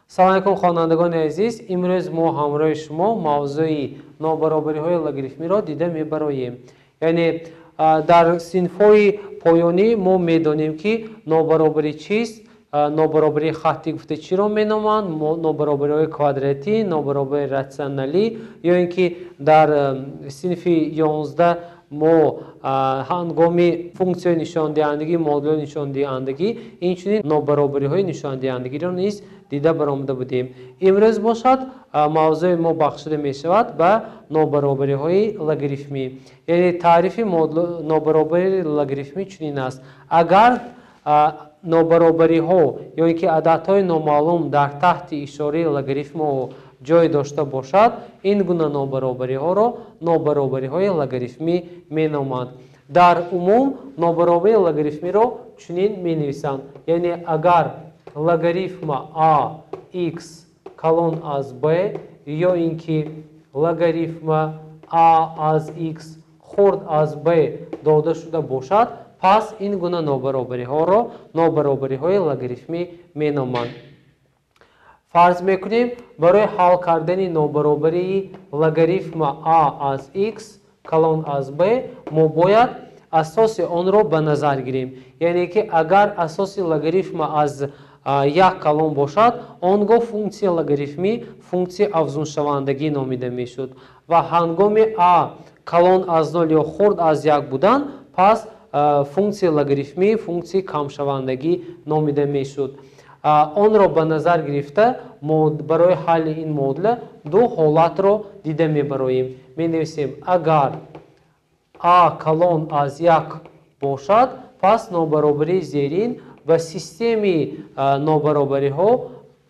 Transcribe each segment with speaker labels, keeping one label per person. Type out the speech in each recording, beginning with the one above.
Speaker 1: Салом алейкум, хонандагони азиз. Имрӯз мо ҳамроҳи шумо мавзӯи нобаробариҳои логарифмиро дида мебароем. Яъне дар синфҳои поёнӣ мо медонем, ки нобаробарӣ чист, нобаробарии хаттӣ гуфта чиро меноманд, нобаробариҳои квадратӣ, нобаробарии ратсионалӣ, ё ин ки дар синфи 11 мо ҳангоми функсияи нишондиҳандагӣ, модулҳои нишондиҳандагӣ, инчунин нобаробариҳои нишондиҳандагиро низ дида баромада будем. Имрӯз бошад, мавзӯи мо бахшида мешавад ба нобаробариҳои логарифмӣ. Яъне таърифи нобаробарии логарифмӣ чунин аст: агар нобаробариҳо ё ин ки ададҳои номаълум дар таҳти ишораи логарифмҳо ҷой дошта бошад, ин гуна нобаробариҳоро нобаробариҳои логарифмӣ меноманд. Дар умум нобаробарии логарифмиро чунин менависанд. Яъне агар логарифма а x калон аз b ё ин ки логарифма а аз x хурд аз b дода шуда бошад, пас ин гуна нобаробариҳоро нобаробариҳои логарифмӣ меноманд. Фарз мекунем, барои ҳал кардани нобаробарии логарифма а аз x калон аз b мо бояд асоси онро ба назар гирем. Яъне ки агар асоси логарифма аз як калон бошад, он гоҳ функсияи логарифмӣ функсияи афзуншавандагӣ номида мешуд, ва ҳангоми а калон аз нол ё хурд аз як будан, пас функсияи логарифмӣ функсияи камшавандагӣ номида мешуд. Онро ба назар гирифта мо барои ҳалли ин муодила ду ҳолатро дида мебароем. Менависем: агар а калон аз як бошад, пас нобаробарии зерин ба системи нобаробариҳо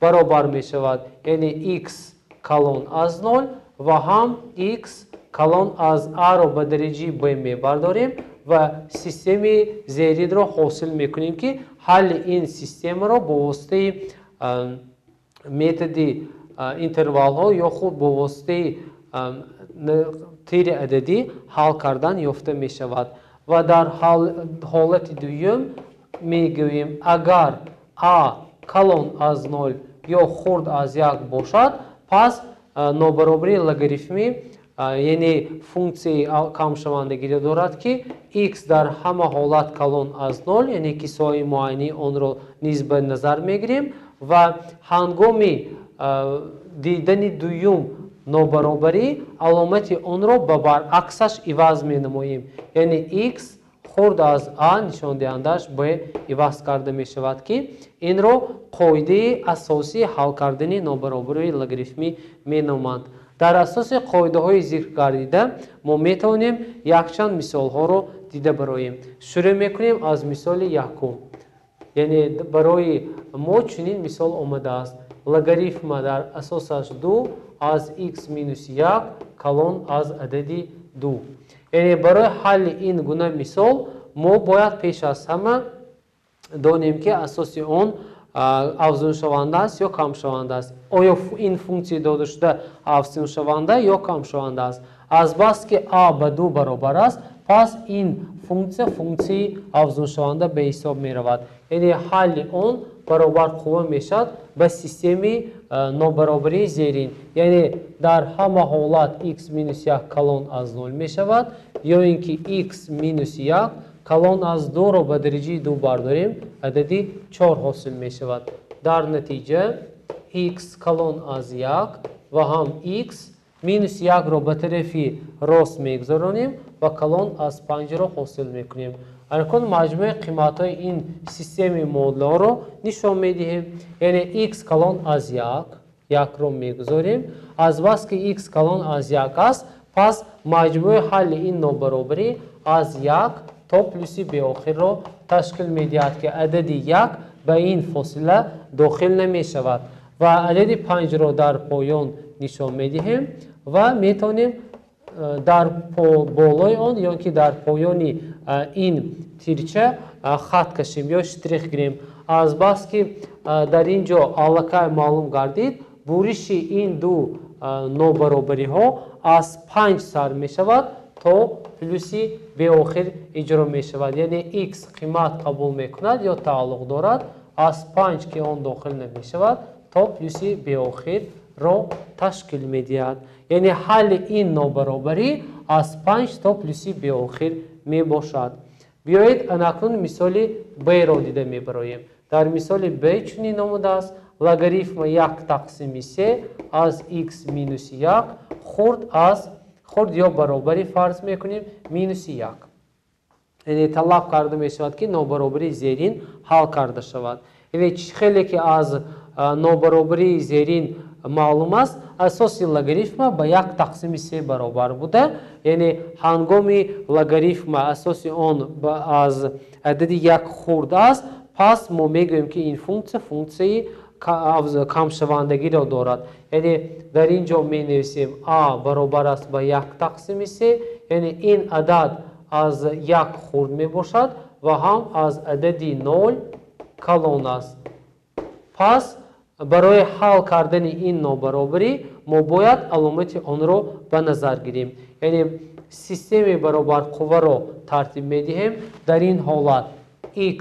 Speaker 1: баробар мешавад. Яъне x калон аз нол ва ҳам x калон аз а-ро ба дараҷаи b мебардорем ва системи зеринро ҳосил мекунем, ки ҳалли ин системаро бо воситаи методи интервалҳо ё худ бо воситаи тири ададӣ ҳал кардан ёфта мешавад. Ва дар ҳолати дуюм мегӯем: агар а калон аз нол ё хурд аз як бошад, пас нобаробарии логарифмӣ, яъне функсияи камшавандагиро дорад, ки x дар ҳама ҳолат калон аз нол, яъне кисои муайяни онро низ ба назар мегирем, ва ҳангоми дидани дуюм нобаробарӣ аломати онро ба баръаксаш иваз менамоем, яъне x хурд аз а нишондиҳандааш б иваз карда мешавад, ки инро қоидаи асосии ҳал кардани нобаробарии логарифмӣ меноманд. Дар асоси қоидаҳои зикр гардида мо метавонем якчанд мисолҳоро дида бароем. Шурӯъ мекунем аз мисоли якум. Яъне барои мо чунин мисол омадааст: логарифма дар асосаш ду аз x минус як калон аз адади ду. Яъне барои ҳалли ин гуна мисол мо бояд пеш аз ҳама донем, ки асоси он афзуншаванда аст ё камшаванда аст. Оё ин функсияи додашуда афзуншаванда ё камшаванда аст? Азбаски а ба ду баробар аст, пас ин функсия функсияи афзуншаванда ба ҳисоб меравад. Яъне ҳалли он баробар қувва мешавад ба системи нобаробарии зерин. Яъне дар ҳама ҳолат x минус як калон аз нол мешавад, ё ин ки x минус як калон аз дуро ба дараҷаи ду бардорем, адади чор ҳосил мешавад. Дар натиҷа x калон аз як ва ҳам x минус якро ба тарафи рост мегузаронем ва калон аз панҷро ҳосил мекунем. Акнун маҷмӯи қиматҳои ин системи муодилаҳоро нишон медиҳем. Яъне x калон аз як, якро мегузорем. Азбаски x калон аз як аст, пас маҷмӯи ҳалли ин нобаробарӣ аз як то плюси беохирро ташкил медиҳад, ки адади як ба ин фосила дохил намешавад, ва адади панҷро дар поён нишон медиҳем ва метавонем дар болои он ё ки дар поёни ин тирча хат кашем ё штрих гирем. Азбаски дар ин ҷо аллакай маълум гардид, буриши ин ду нобаробариҳо аз панҷ сар мешавад то плюси беохир иҷро мешавад. Яъне x қимат қабул мекунад ё тааллуқ дорад аз панҷ, ки он дохил намешавад, то плюси беохирро ташкил медиҳад. Яъне ҳалли ин нобаробарӣ аз 5 то плюси беохир мебошад. Биёед анакнун мисоли б-ро дида мебароем. Дар мисоли б чунин омадааст: логарифма 1 тақсими 3 аз х минуси 1 хурд аз хурд ё баробари фарз мекунем минуси 1. Яъне талаб карда мешавад, ки нобаробарии зерин ҳал карда шавад. Яъне хеле ки аз нобаробарии зерин маълум аст, асоси логарифма ба 1 тақсими 3 баробар буда, яъне ҳангоми логарифма асоси он аз адади 1 хурд аст, пас мо мегӯем, ки ин функсия функсияи камшавандагиро дорад. Яъне дар ин ҷо менависем а баробар аст ба 1 тақсими 3, яъне ин адад аз 1 хурд мебошад ва ҳам аз адади 0 калон аст. Пас барои ҳал кардани ин нобаробарӣ мо бояд аломати онро ба назар гирем. Яъне системаи баробарқувваро тартиб медиҳем. Дар ин ҳолат x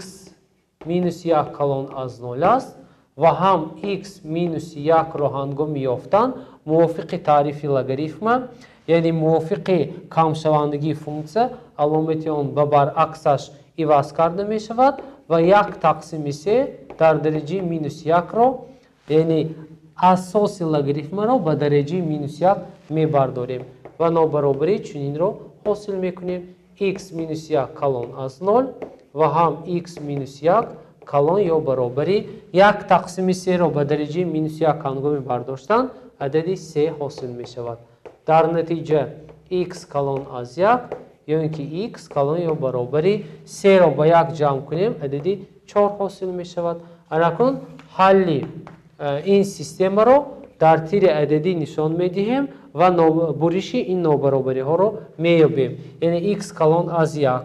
Speaker 1: минус 1 калон аз 0 аст ва ҳам x минус 1-ро ҳангоми ёфтан мувофиқи таърифи логарифма, яъне мувофиқи камшавандагии функсия, аломати он ба баръаксаш иваз карда мешавад ва 1 тақсими 3 дар дараҷаи минус 1-ро, яъне асоси логарифмаро ба дараҷаи минус 1 мебардорем ва нобаробарии чунинро ҳосил мекунем: x минус 1 калон аз 0 ва ҳам x минус 1 калон ё баробари 1 тақсими 3-ро ба дараҷаи минус 1 ҳангоми бардоштан адади 3 ҳосил мешавад. Дар натиҷа x калон аз 1 ё ин ки x калон ё баробари 3-ро ба 1 ҷамъ кунем, адади 4 ҳосил мешавад. Анакун ҳалли ин системаро дар тири ададӣ нишон медиҳем ва буриши ин нобаробариҳоро меёбем. Яъне x калон аз 1,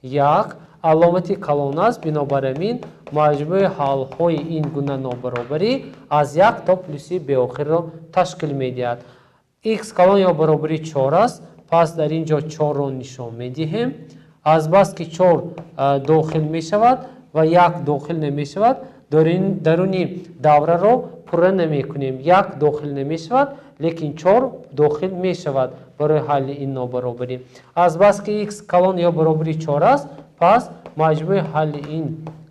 Speaker 1: 1 аломати калон аст, бинобар ин маҷмӯи ҳалҳои ин гуна нобаробарӣ аз 1 то плюси беохирро ташкил медиҳад. X калон ё баробари 4 аст, пас дар ин ҷо 4-ро нишон медиҳем. Азбаски 4 дохил мешавад ва 1 дохил намешавад, даруни давраро пурра намекунем. 1 дохил намешавад, лекин 4 дохил мешавад барои ҳалли ин нобаробарӣ. Азбаски x калон ё баробари 4 аст, пас маҷмӯи ҳалли ин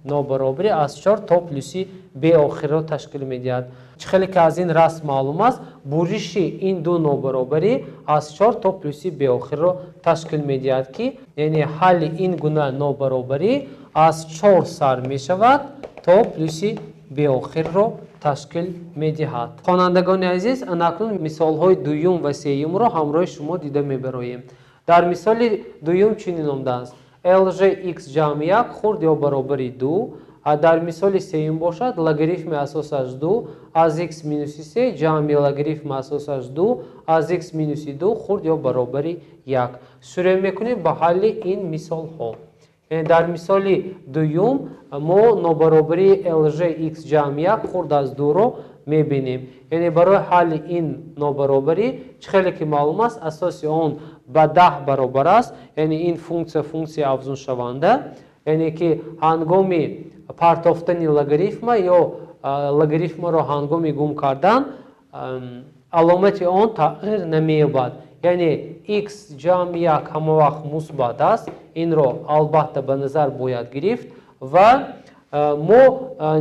Speaker 1: нобаробарӣ аз 4 то плюси беохирро ташкил медиҳад. Чӣ хеле ки аз ин расм маълум аст, буриши ин ду нобаробарӣ аз 4 то плюси беохирро ташкил медиҳад, ки яъне ҳалли ин гуна нобаробарӣ аз 4 сар мешавад то плюси беохирро ташкил медиҳад. Хонандагони азиз, анакнун мисолҳои дуюм ва сеюмро ҳамроҳи шумо дида мебароем. Дар мисоли дуюм чунин омадааст: lg x ҷамъи 1 хурд ё баробари 2, а дар мисоли сеюм бошад логарифми асосаш 2 аз x минуси 3 ҷамъи логарифми асосаш 2 аз x минуси 2 хурд ё баробари 1. Шурӯъ мекунем ба ҳалли ин мисолҳо. Яъне дар мисоли дуюм мо нобаробарии lg x ҷамъи 1 хурд аз 2-ро мебинем. Яъне барои ҳалли ин нобаробарӣ чӣ хеле ки маълум аст, асоси он ба 10 баробар аст, яъне ин функсия функсияи афзуншаванда, яъне ки ҳангоми партофтани логарифма ё логарифмаро ҳангоми гум кардан аломати он тағйир намеёбад. Яъне x ҷамъи 1 ҳама вақт мусбат аст, инро албатта ба назар бояд гирифт ва мо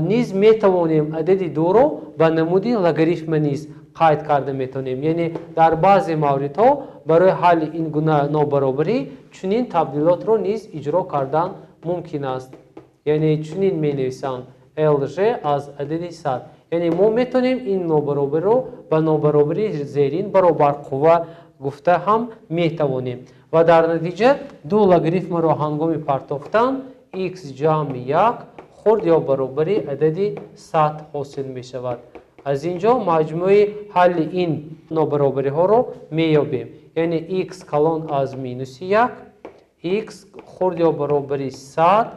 Speaker 1: низ метавонем адади 2-ро ба намуди логарифма низ қайд карда метавонем. Яъне дар баъзе мавридҳо барои ҳалли ин гуна нобаробарӣ чунин табдилотро низ иҷро кардан мумкин аст. Яъне чунин менависанд: lg аз адади 100. Яъне мо метавонем ин нобаробариро ба нобаробарии зерин баробарқувва гуфта ҳам метавонем. Ва дар натиҷа ду логарифмаро ҳангоми партофтан x ҷамъи 1 хурд ё баробари адади 100 ҳосил мешавад. Аз ин ҷо маҷмӯи ҳалли ин нобаробариҳоро меёбем. Яъне x калон аз минуси 1, x хурд ё баробари 100,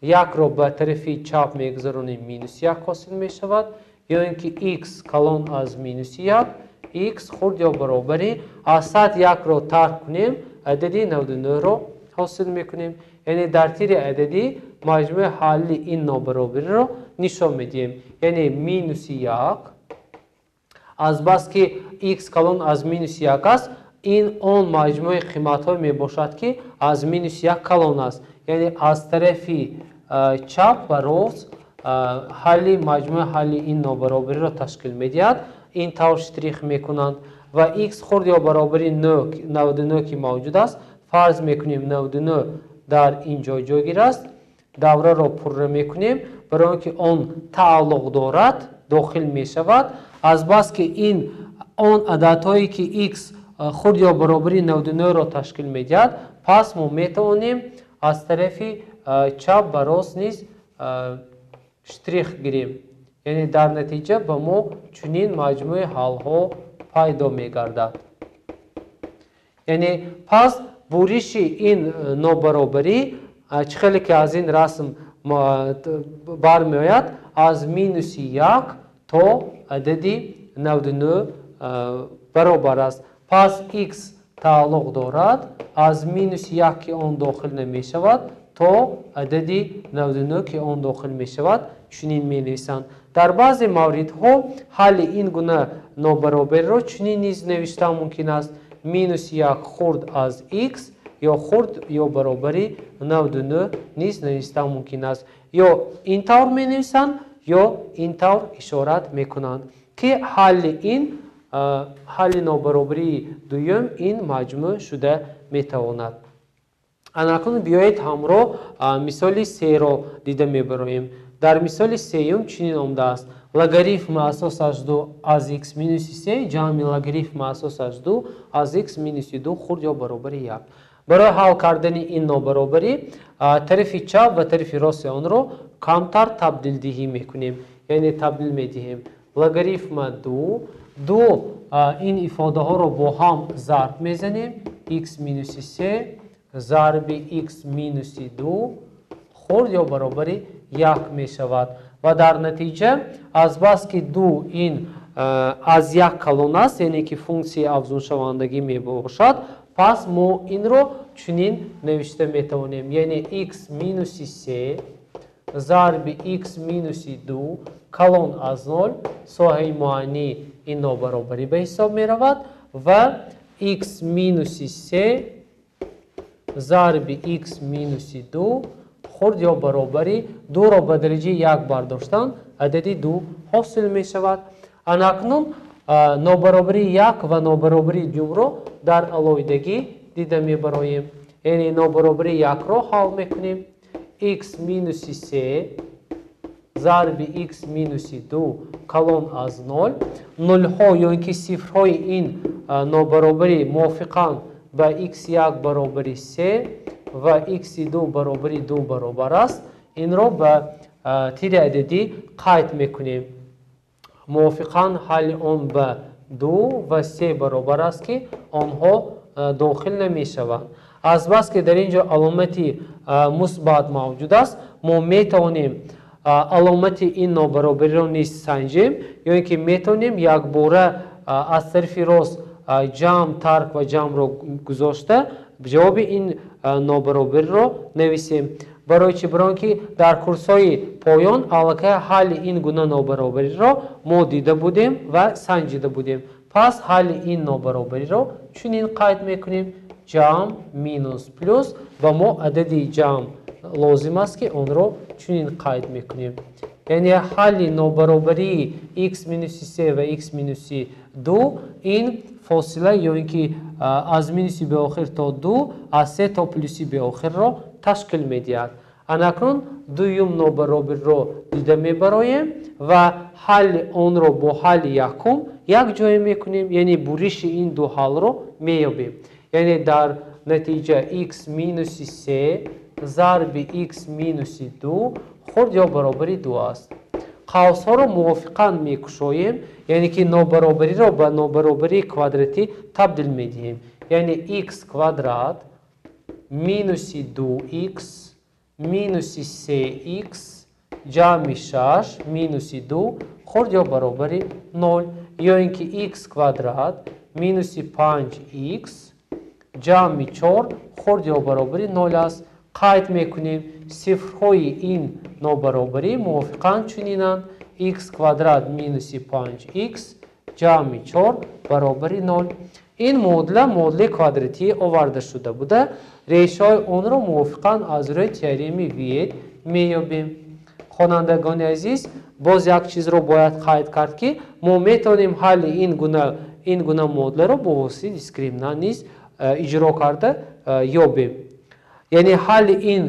Speaker 1: 1-ро ба тарафи чап мегузаронем, минуси 1 ҳосил мешавад, ё ин ки x калон аз минуси 1, x хурд ё баробари аз 100 1-ро тарк кунем, адади 99-ро ҳосил мекунем. Яъне дар тири ададӣ маҷмӯи ҳалли ин нобаробариро нишон медиҳем. Яъне минуси як, азбаски x калон аз минуси як аст, ин он маҷмӯи қиматҳо мебошад, ки аз минуси як калон аст. Яъне аз тарафи чап ва рост ҳалли маҷмӯи ҳалли ин нобаробариро ташкил медиҳад. Ин тавр штрих мекунанд ва x хурд ё баробари 99 ки мавҷуд аст, фарз мекунем 99 дар ин ҷо ҷойгир аст. Давраро пурра мекунем, барои он ки он тааллуқ дорад, дохил мешавад. Азбаски ин он ададҳое ки x хурд ё баробари 99-ро ташкил медиҳад, пас мо метавонем аз тарафи чап ба рост низ штрих гирем. Яъне дар натиҷа ба мо чунин маҷмӯи ҳалҳо пайдо мегардад. Яъне пас буриши ин нобаробарӣ, чӣ хеле ки аз ин расм бармеояд, аз минуси як то адади 99 баробар аст. Пас x тааллуқ дорад аз минуси як, ки он дохил намешавад, то адади 99, ки он дохил мешавад, чунин менависанд. Дар баъзе мавридҳо ҳалли ин гуна нобаробариро чунин низ навиштан мумкин аст: минуси як хурд аз x ё хурд ё баробари 99 низ навиштан мумкин аст. Ё ин тавр менависанд, ё ин тавр ишорат мекунанд, ки ҳалли ин ҳалли нобаробарии дуюм ин маҷмӯъ шуда метавонад. Анакнун биёед ҳамроҳ мисоли серо дида мебароем. Дар мисоли сеюм чунин омадааст: логарифми асосаш ду аз x минуси се ҷамъи логарифми асосаш ду аз x минуси ду хурд ё баробари як. Барои ҳал кардани ин нобаробарӣ тарафи чап ва тарафи рости онро камтар табдилдиҳӣ мекунем. Яъне табдил медиҳем логарифма ду, ду ин ифодаҳоро бо ҳам зарб мезанем, x минуси се зарби x минуси ду хурд ё баробари як мешавад. Ва дар натиҷа азбаски ду ин аз як калон аст, яъне ки функсияи афзуншавандагӣ мебошад, пас мо инро чунин навишта метавонем. Яъне x минуси се зарби x минуси ду калон аз нол, соҳаи муайяни ин нобаробарӣ ба ҳисоб меравад, ва x минуси се зарби x минуси ду хурд ё баробари дуро ба дараҷаи як бардоштан адади ду ҳосил мешавад. Анакнун нобаробарии як ва нобаробарии дуюмро дар алоҳидагӣ дида мебароем. Яъне нобаробарии якро ҳал мекунем. X минуси се зарби x минуси ду калон аз нол. Нулҳо ё ин ки сифрҳои ин нобаробарӣ мувофиқан ба x1 баробари се ва x2 баробари ду баробар аст. Инро ба тири ададӣ қайд мекунем. Мувофиқан ҳалли он ба ду ва се баробар аст, ки онҳо дохил намешаванд. Азбаски дар ин ҷо аломати мусбат мавҷуд аст, мо метавонем аломати ин нобаробариро низ санҷем, ё ин ки метавонем якбора аз тарафи рост ҷамъ, тарк ва ҷамъро гузошта ҷавоби ин нобаробариро нависем. Барои чӣ? Барои он ки дар курсҳои поён аллакай ҳалли ин гуна нобаробариро мо дида будем ва санҷида будем. Пас ҳалли ин нобаробариро чунин қайд мекунем: ҷамъ, минус, плюс. Ба мо адади ҷамъ лозим аст, ки онро чунин қайд мекунем. Яъне ҳалли нобаробарии x минуси се ва x минуси ду ин фосила ё ин ки аз минуси беохир то ду, аз се то плюси беохирро ташкил медиҳад. Анакнун дуюм нобаробариро дида мебароем ва ҳалли онро бо ҳалли якум якҷоя мекунем, яъне буриши ин ду ҳалро меёбем. Яъне дар натиҷа x минуси се зарби x минуси ду хурд ё баробари ду аст. Қавсҳоро мувофиқан мекушоем, яъне ки нобаробариро ба нобаробарии квадратӣ табдил медиҳем. Яъне x квадрат минуси ду x минуси се x ҷамъи шаш минуси ду хурд ё баробари нол, ё ин ки x квадрат минуси панҷ x ҷамъи чор хурд ё баробари нол аст. Қайд мекунем: Сифрҳои ин нобаробарӣ мувофиқан чунинанд: х квадрат минуси 5х ҷамъи 4 баробари 0. Ин муодила муодилаи квадратӣ оварда шуда буда, решаҳои онро мувофиқан аз рӯи теоремаи Виет меёбем. Хонандагони азиз, боз як чизро бояд қайд кард, ки мо метавонем ҳалли ин гуна муодиларо бо воситаи дискриминант низ иҷро карда ёбем. Яъне ҳалли ин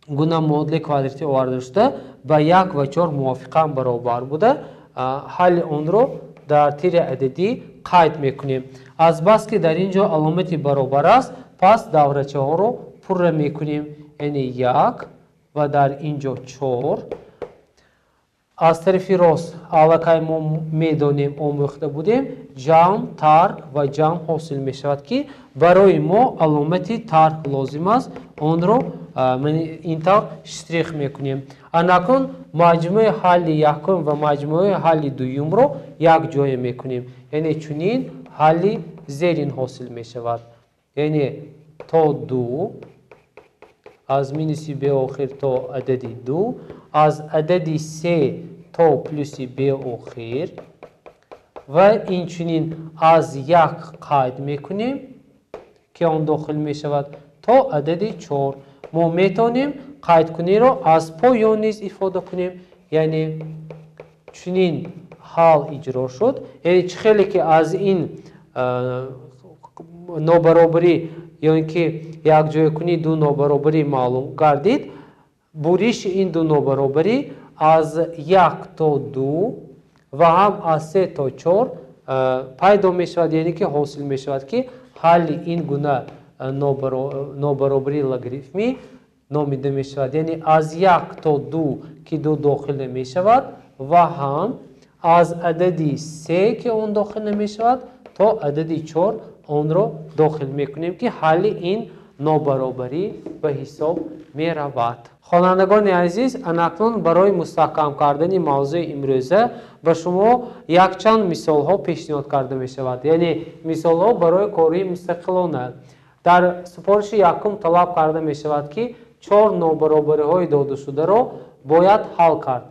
Speaker 1: гуна муодилаи квадратӣ оварда шуда ба 1 ва 4 мувофиқан баробар буда, ҳалли онро дар тири ададӣ қайд мекунем. Азбаски дар ин ҷо аломати баробар аст, пас даврачаҳоро пурра мекунем, яъне 1 ва дар ин ҷо 4. Аз тарафи рост аллакай мо медонем, омӯхта будем, ҷамъ, тарк ва ҷамъ ҳосил мешавад, ки барои мо аломати тарк лозим аст, онро ин тавр штрих мекунем. Анакун маҷмӯи ҳалли якум ва маҷмӯи ҳалли дуюмро якҷоя мекунем, яъне чунин ҳалли зерин ҳосил мешавад, яъне то 2 аз минуси беохир то адади 2, аз адади 3 то плюси беохир ва инчунин аз 1 қайд мекунем, ки он дохил мешавад, то адади 4. Мо метавонем қайдкуниро аз поён низ ифода кунем, яъне чунин ҳал иҷро шуд. Яъне чӣ хеле ки аз ин нобаробарӣ ё ин ки якҷоякунии ду нобаробарӣ маълум гардид, буриши ин ду нобаробарӣ аз 1 то 2 ва ҳам аз 3 то 4 пайдо мешавад, яъне ки ҳосил мешавад, ки ҳалли ин гуна нобаробарии логарифмӣ номида мешавад, яъне аз 1 то 2, ки 2 дохил намешавад, ва ҳам аз адади 3, ки он дохил намешавад, то адади 4 онро дохил мекунем, ки ҳалли ин нобаробарӣ ба ҳисоб меравад. Хонандагони азиз, анакнун барои мустаҳкам кардани мавзӯи имрӯза ба шумо якчанд мисолҳо пешниҳод карда мешавад, яъне мисолҳо барои кори мустақилона. Дар супориши якум талаб карда мешавад, ки 4 нобаробариҳои додашударо бояд ҳал кард.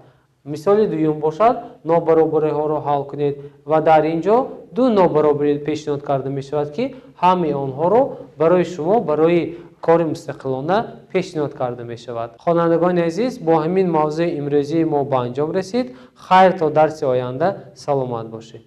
Speaker 1: Мисоли дуюм бошад, нобаробариҳоро ҳал кунед ва дар ин ҷо 2 нобаробарӣ пешниҳод карда мешавад, ки ҳамаи онҳоро барои шумо барои кори мустақилона пешниҳод карда мешавад. Хонандагони азиз, бо ҳамин мавзӯи имрӯзии мо ба анҷом расид. Хайр, то дарси оянда саломат бошед.